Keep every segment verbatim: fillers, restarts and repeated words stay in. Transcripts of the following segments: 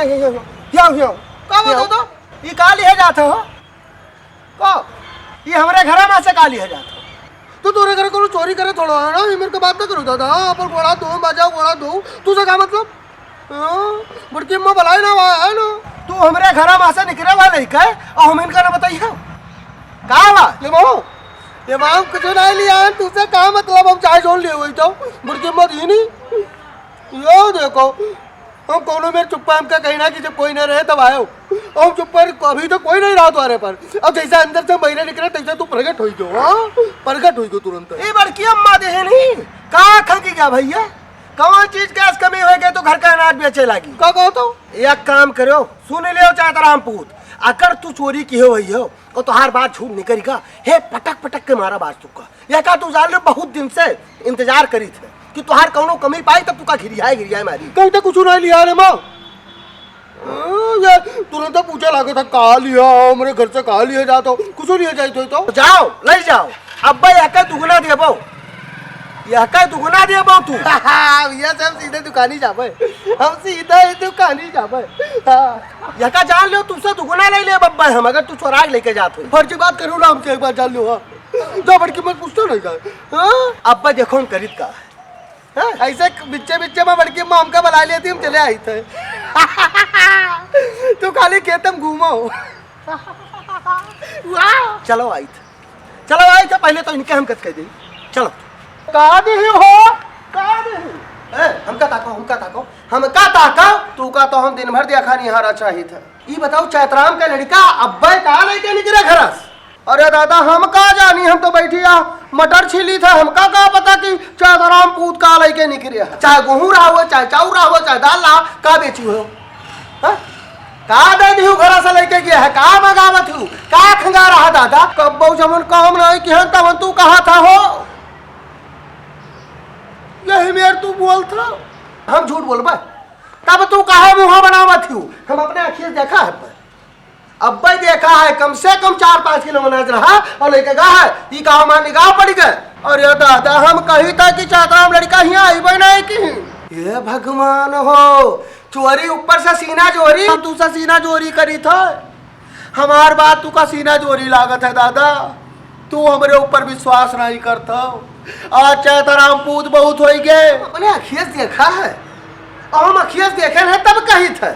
हियाव, हियाव। का बात हियाव। हो तो? ई का लिहे जात हो? का? ई हमरे घरा मा से का लिहे जात हो? तो तोरे घरे कोनो चोरी करे थोड़ा है ना, ई मेरे को बात ना करो दादा। हाँ, अपन गोड़ा धो, बाजा गोड़ा धो, तुझे का मतलब? हाँ, बड़की अम्मा बलाई ना हुआ है ना। तू हमरे घरा मा से निकरे वाला लइका है और हम इनका ना बताई हो। का बा? ये माँ, ये माँ कुछ नहीं लिया है, तुझसे का मतलब? हम चाहे जोन लिए हुई तो बड़की अम्मा दी नहीं। यो देखो, हम कौनो मेर चुप्पा हमका कहीं ना कि जब कोई ना रहे तब आयो। हम चुप्पा रहे, अभी तो कोई नहीं रहा द्वारे पर। अब जैसे अंदर से बहिरे निकले तैसे तू प्रगट होई गयो, हाँ? प्रगट होई गयो तुरंत। ए बड़की अम्मा देहनी, का खंकी गया भैया? कौन चीज के आज कमी होई गई तो घर का अनाज बेचे लागी? का कहो तो? एक काम करो, सुन लियो चाहे तो रामपूत, अगर तू चोरी किहे होई हो और तोहार बात झूठ निकरी का, हे पटक पटक के मारा बाज तुका। यहका तू जान ले, बहुत दिन से इंतजार करी थे कि तोहार कौनो कमी पाई तब तुका घिरियाए घिरियाए मारी। कहीं तो कुछ नहीं लिया रे माँ। हाँ, ये तुरंत पूछे लागे था, "का लिया? हमरे घर से का लिया जात हो? कुछ लिया जाए तो।" जाओ, ले जाओ, अब्बा यहका दुगुना देबो, यहका दुगुना देबो तू। भैया से हम सीधे दुकानी जाबे, हम सीधे ही दुकानी जाबे। हाँ। यहका जान लो, तुमसे दुगुना ले ले अब्बा हम, अगर तू चोराए लेके जात हो। फर्जी बात करो ना हमसे, एक बार जान लो, हाँ। जा बड़की अम्मा पूछता नहीं जाए। हाँ? अब्बा देखो हम करीत का। हाँ? ऐसे बिच्चे बिच्चे में बड़की अम्मा हमका बुला लेती, हम चले आई थे। तू खाली खेत में घूमो। वाह! चलो आई थे, चलो आई थे, पहले तो इनके हम कत कह दी। चलो। का देही हो? का देही? ए, हमका ताको, हमका ताको, हमका ताको। तू का तो हम दिन भर देखा निहारा चाहित है। ई बताओ, चैतराम का लड़का अब्बे का लेके निकले घरस? अरे दादा, हम का जानी, हम तो बैठी आ मटर छीली थे, हमका का पता कि चैतराम पूत का लेके निकले है। चाहे गेहूं रहा हो, चाहे चाउर रहा हो, चाहे दाल रहा, का बेची हो? हाँ? का दे दिहू घरा से लेके गया है, का मंगावत हूँ, का खंगा रहा दादा? कब्बो जमन काम नहीं किहन तवन तू कहा था हो? यही मेर तू बोल था। हम झूठ बोलबा? तब तू काहे मुंह बनावत हूँ? हम अपने आँखिए से देखा है पर। अब्बे देखा है, कम से कम चार पाँच किलो अनाज रहा और लेके गा है। ई का हमार निगाह पड़ गए। अरे दादा, हम कही था कि चैतराम लड़का हियाँ आइबे नहीं की। हे भगवान हो, चोरी ऊपर से सीना जोरी, तू से सीना जोरी करी था। हमार बात तू का सीना जोरी लागत है दादा, तू हमरे ऊपर विश्वास नहीं करत हो। आज चैतराम पूत बहुत होई गए। अपने अखिए से देखा है, और हम अखिए से देखे हैं तब कही थे।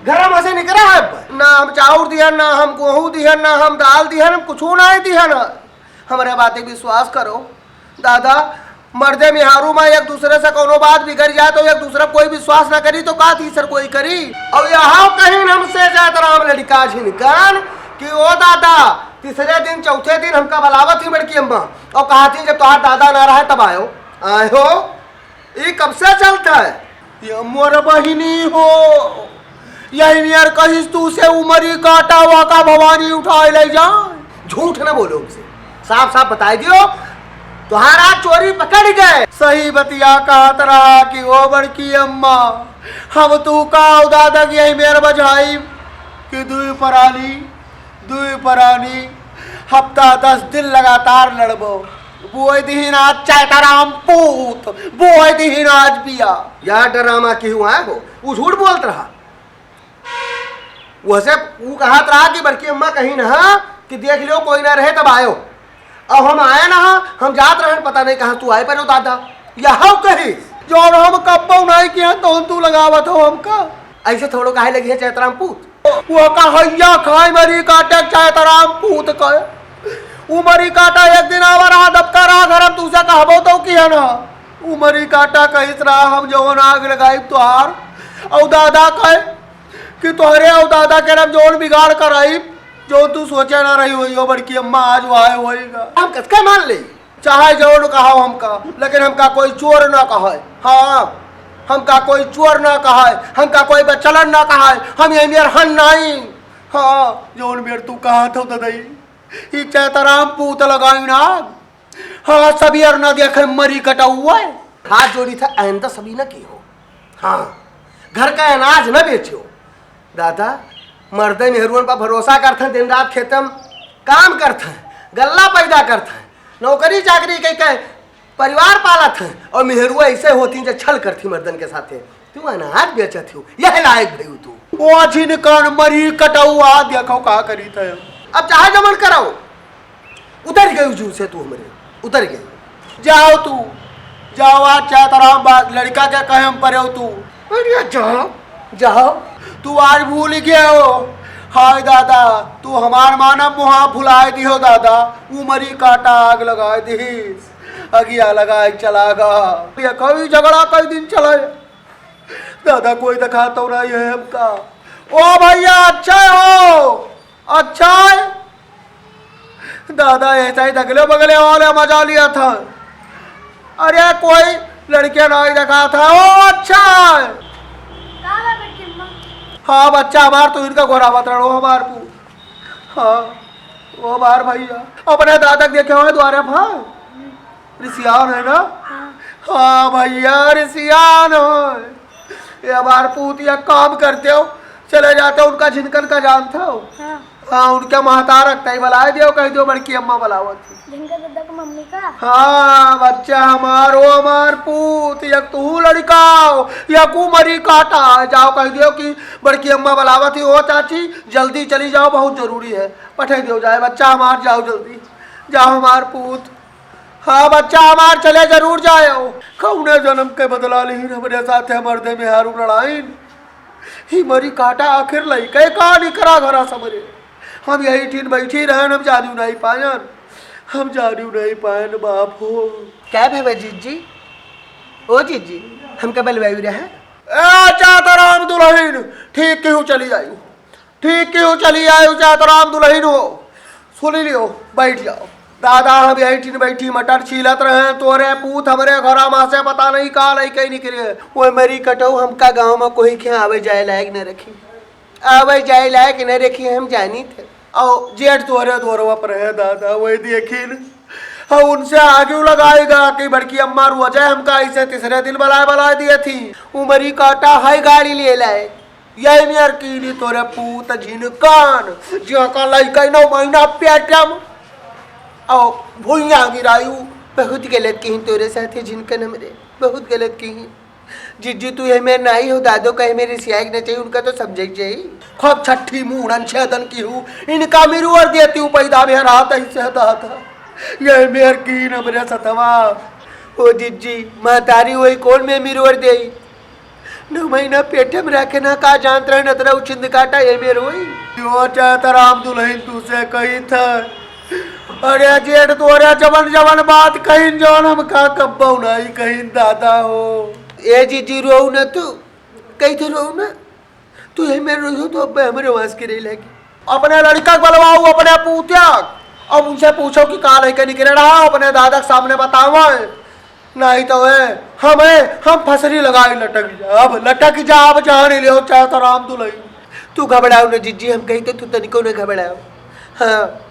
घर में से निकला है, ना हम चाउर दिहन, ना हम गेहूं दिहन, ना हम दाल दिहन, हम कुछ नहीं दिहन। हमरे बातें विश्वास करो दादा, मर्दे मेहरारू में एक दूसरे से कौनो बात बिगड़ जाए तो एक दूसरे कोई विश्वास ना करी तो का तीसर कोई करी? और यहाँ कहीं हमसे जात राम लड़का झिनकन कि ओ दादा, तीसरे दिन चौथे दिन हमका बुलावत ही बड़की अम्मा और कहा थी, "जब तोहार दादा ना रहे तब आयो।" आयो, ई कब से चलता है? ये मोर बहिनी हो, यही नियर कहिस तू से उमरी काटा वाका भवानी उठाए ले जा। झूठ न बोलो हमसे, साफ साफ बताई दियो, तोहारा चोरी पकड़ गए। सही बतिया कहत रहा कि ओ बड़की अम्मा, हम तू का दादा की यही मेर बझाई कि दुई परानी, दुई परानी, हफ्ता दस दिन लगातार लड़बो। बोए दिहिन आज चैताराम पूत, बोए दिहिन आज बिया। या डरामा की हुआ है हो, वो झूठ बोलत रहा। वैसे ऊ कहत रहा कि बड़की अम्मा कही ना कि देख लियो कोई ना रहे तब आयो। अब हम आए ना, हम जात रहन, पता नहीं कहाँ तू आए परो दादा। यहू कही जौन हम कब्बो नहीं किया तो तू लगावत हो हमका। ऐसे थोड़ो काहे लगी है चैतराम पूत? वो कहैया खाए मरी काटे चैतराम पूत कहे। ऊ मरी काटा एक दिन आवा रहा दबका रहा घर, हम तुझसे कहबो तो किया ना। ऊ मरी काटा कहित रहा हम जौन आग लगाई तोहार औ दादा कहे कि तोहरे औ दादा के नाम जौन बिगाड़ कर आई, जो तू सोचे ना रही हुई हो बड़की अम्मा, आज वो आए होएगा। हम कसके मान ले? चाहे जौन कहो हमका, लेकिन हमका कोई चोर ना कहे। हाँ, हमका कोई चोर ना कहे, हमका कोई बचलन ना कहे, हम यही मेर हन नहीं। हाँ, जौन मेर तू कहा था ददई, ई चैतराम पूत लगाई ना। हाँ, सबियर ना देखे मरी कटौआ। हाथ जोड़ी था, आइंदा सभी ना की हो। हाँ, घर का अनाज ना बेचियो। दादा, मर्दे मेहरुअन पर भरोसा करत हैं, दिन रात खेतम काम करत हैं, गल्ला पैदा करत हैं, नौकरी चाकरी कई के परिवार पालत हैं, और मेहरुआ ऐसे होती जो छल करती मर्दन के साथे। तू अनाज बेचत हो, यह लायक भई तू। ओ झिनकन मरी कटउआ, देखो का करी थे। अब चाहे जमन करो, उतर गई जू से तू हमरे, उतर गई। जाओ तू, जाओ आज चैतराम बा-, लड़का के कहे हम परे हो तू। अरे जाओ, जाओ। तू आज भूल गए हो। हाय दादा, तू हमार मानव मोहा भुलाए दिहो दादा। उमरी काटा आग लगाए दिहिस, अगिया लगाए चला गा। ये कई झगड़ा कई दिन चले। दादा कोई देखा तो नहीं है हमका। ओ भैया, अच्छा हो, अच्छा है। दादा ऐसा ही अगले बगले वाले मजा लिया था। अरे कोई लड़के नहीं देखा था। ओ अच्छा है। का बा बड़की अम्मा? हाँ बच्चा हमार, तू इनका गोरा मत रहो हमार पू। हाँ, ओ हमार भैया, अपने दादा के देखे हुए द्वारे भा। रिसियान है ना? हाँ। हाँ भैया, रिसियान हो। ये हमार पूत, एक काम करते हो, चले जाते हो, उनका झिनकन का जानते हो? हाँ। हाँ, उनके महतार रखता ही बुलाए दियो, कह दियो बड़की अम्मा बुलावत ही। झिनकन दादा की मम्मी का? हाँ बच्चा हमार, ओ हमार पूत, एक तू लड़का हो, एक उमरी काटा है। जाओ कह दियो कि बड़की अम्मा बुलावत ही, ओ चाची जल्दी चली जाओ, बहुत जरूरी है। पठे दियो जाए बच्चा हमार, जाओ जल्दी, जाओ हमार पूत। हाँ बच्चा हमार, चले जरूर जायो। कौने जन्म के बदला लिहिन हमरे साथे मर्दे मेहरारू लड़ाइन। ही मरी काटा आखिर लइके का निकरा घरा से हमरे। हम यही ठिन बैठी रहन, हम जानियो नहीं पायन, हम जानियो नहीं पायन बाप हो। क्या भेवा जिज्जी? ओ जिज्जी, हमका बलवायु रहे? ए चातराम दुलहिन, ठीक केहू चली आयु। ठीक केहू चली आयु, चातराम दुलहिन हो। सुन लियो, बैठ जाओ। दादा, हम यही ठिन बैठी मटर छीलत रहे, तोरे पूत हमरे घरा मा से पता नहीं का लइके निकरे। ओ मरी कटऊ, हमका गाँव मा कोई के आवे जाए लायक न रखी, आवे जाए लायक न रखी, हम जानी थे। औ जेठ तोरे दोरवा पर है दादा, वही देखिन। हाँ, उनसे आगे लगाएगा कि बड़की अम्मा रोजे हमका ऐसे तीसरे दिन बलाए, बलाए दिए थी। उमरी काटा है गाड़ी ले लाए। यही मेर कीनी तोरे पूत झिनकन, जेका लइका नौ महीना पेटम, औ भुइया गिरायु। बहुत गलत किहिन तोरे साथे झिनकन हमरे, बहुत गलत किहिन। जिज्जी, तू यही मेर नाई हो, दादो कहे मेरे सियाई के न चाहिए, उनका तो समझे के चाहिए। खूब छठी मूड़न छेदन किहू, इनका मिरुअर देती हूँ पैदा में रात ऐसे दादा। यही मेर कीन हमरे सथवा। ओ जिज्जी, महतारी वही कौन में मिरुअर देई? नौ महीना पेटे में रखे ना, का जानत रहे नतरा उछिंद काटा ये मेर होई। यो चातराम दुलहिन तू से कही था। अरे जेठ तोरे जवन जवन बात कहिन जवन हमका कब्बो नहीं कहिन दादा हो। ए जिज्जी रोऊ न तू, कही थे रोऊ न। तू यही मेर रोई हो तो अब हमरे वास के रही लागी। अपने लड़का के बलवाओ, अपने पूतिया, अब उनसे पूछो कि का लइके निकरे रहा, अपने दादा के सामने बतावे। नहीं तो ए, हम ए, हम फसरी लगाई लटक जाब, लटक जाब, जान लियो चातराम दुलहिन। तू घबराओ न जिज्जी, हम कही तो तू तनिको न घबराओ। हाँ,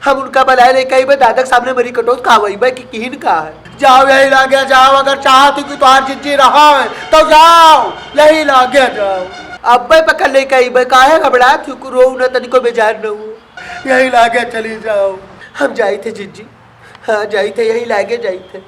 हम उनका बलाए ले कही बे दादा के सामने मरी कटोत का वही बे कि किहिन का है। जाओ यही लागे जाओ, अगर चाहत हो कि तोहार जिज्जी रहा है तो जाओ, यही लागे जाओ। अब्बे पकड़ ले कही बे, काहे घबरात हो, रोऊ न तनिको बेजार न हो। यही लागे चली जाओ। हम जाई थे जिज्जी, हाँ जाई थे, यही लागे जाई थे।